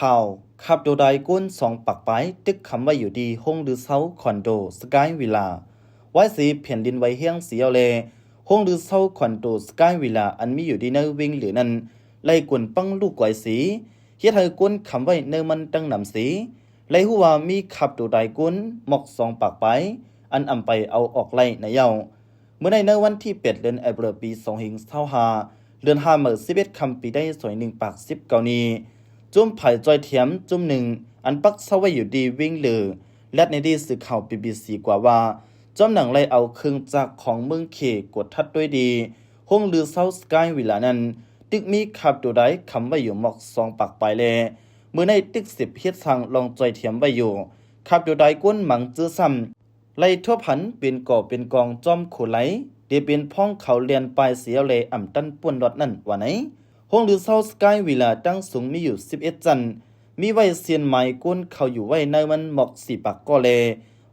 ຂ່າວ ຂັບໂຕຕາຍ ຄົນສອງປາກປາຍ ຕຶກຂັງໄວ້ຢູ່ທີ່ໂຮງລືເຊົາຄອນໂດ Sky Villa ວາຍເສແຜ່ນດິນໄຫວແຮງເສຍແລ້ວແລ ໂຮງລືເຊົາຄອນໂດ Sky Villa ອັນມີຢູ່ທີ່ໃນເວັງເຫຼືອນັ້ນ ໄຫຼກຸນປັງລຸກໄຫວເສ ເຮັດໃຫ້ຄົນຂັງໄວ້ໃນມັນຕັ້ງນຳເສ ໄຫຼຮູ້ວ່າມີຂັບໂຕຕາຍຄົນໝົກສອງປາກປາຍ ອັນອຳໄປເອົາອອກໄດ້ໃນເຍົາ ມື້ໃນໃນວັນທີແປດ ເດືອນເອເປີ ປີສອງພັນຊາວຫ້າ ເດືອນຫ້າມື້ສິບເອັດຄ່ຳປີໄທ ສອງພັນໜຶ່ງຮ້ອຍສິບເກົ້ານີ້ ຈຸ້ມຝ່າຍຊ່ອຍແຖມຈຸ້ມໜຶ່ງ ອັນປັກເຊົາໄວ້ຢູ່ທີ່ເວັງເຫຼືອ ແລດໃນທີ່ສື່ຂ່າວ ບີບີຊີ ກວ່າວ່າ ຈ້ອມໜັງໄດ້ເອົາເຄື່ອງຈັກຂອງເມືອງເຄກວດທັດດ້ວຍດີ ໂຮງລືເຊົາ Sky Villa ນັ້ນ ຕຶກມີຂັບໂຕຕາຍຂັງໄວ້ຢູ່ໝົກສອງປາກປາຍແລ ມື້ໃນຕຶກສິບເຮັດຊ່າງລອງຊ່ອຍແຖມໄວ້ຢູ່ ຂັບໂຕຕາຍຄົນໝາງຈື່ຊ້ຳ ໄດ້ທົບຫັນເປັນກໍ່ເປັນກອງຈອມໂຄໄລ ເດເປັນພ້ອງເຂົາແລ່ນປາຍເສຍແລ ອຳຕັນປ່ວນລອດນັ້ນວ່າໃນ. ໂຮງລືເຊົາ Sky Villa ຕັ້ງສູງມີຢູ່ສິບເອັດຊັ້ນ ມີໄວ້ສ່ຽນໝາຍຄົນເຂົ້າຢູ່ໄວ້ໃນມັນໝົກສີ່ປາກກໍແລ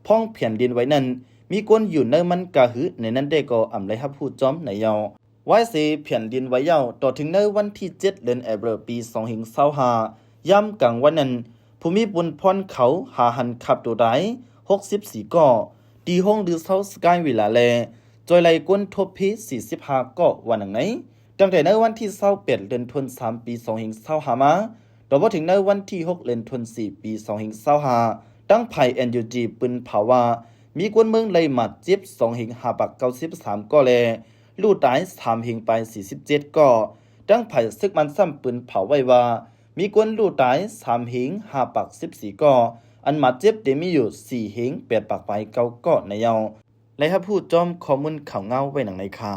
ພ້ອງແຜ່ນດິນໄຫວນັ້ນ ມີຄົນຢູ່ໃນມັນກະຫື ໃນນັ້ນແດ່ກໍອຳໄດ້ຮັບຮູ້ຈອມໃນເຍົາ ວາຍເສແຜ່ນດິນໄຫວເຍົາ ຕໍ່ເຖິງໃນວັນທີເຈັດ ເດືອນເອເປີ ປີສອງພັນຊາວຫ້າ ຍາມກາງວັນນັ້ນ ຜູ້ມີບຸນພອນເຂົາຫາຫັນຂັບໂຕຕາຍຫົກສິບສີ່ກໍ ທີ່ໂຮງລືເຊົາ Sky Villa ແລ ຈ່ອຍໄລ່ຄົນທົບພີສີ່ສິບຫ້າກໍວ່າໜັງໃນ. ຕັ້ງແຕ່ໃນວັນທີຊາວແປດ ເດືອນທັນວາ ປີສອງພັນຊາວຫ້າມາ ຕໍ່ມາເຖິງໃນວັນທີຫົກ ເດືອນທັນວາ ປີສອງພັນຊາວຫ້າ ທາງຝ່າຍ NUG ປືນເຜົາວ່າ ມີຄົນເມືອງໄດ້ບາດເຈັບສອງພັນຫ້າຮ້ອຍເກົ້າສິບສາມກໍແລ ຮູ້ຕາຍສາມພັນປາຍສີ່ສິບເຈັດກໍ ທາງຝ່າຍເຊີກມັນຊ້ຳປືນເຜົາໄວ້ວ່າ ມີຄົນຮູ້ຕາຍສາມພັນຫ້າຮ້ອຍສິບສີ່ກໍ ອັນບາດເຈັບໄດ້ມີຢູ່ສີ່ພັນແປດປາກປາຍເກົ້າກໍໃນເຍົາ ໄດ້ຮັບຮູ້ຈອມຂໍ້ມູນຂ່າວງາວໄວ້ໜັງໃນຄ່າ.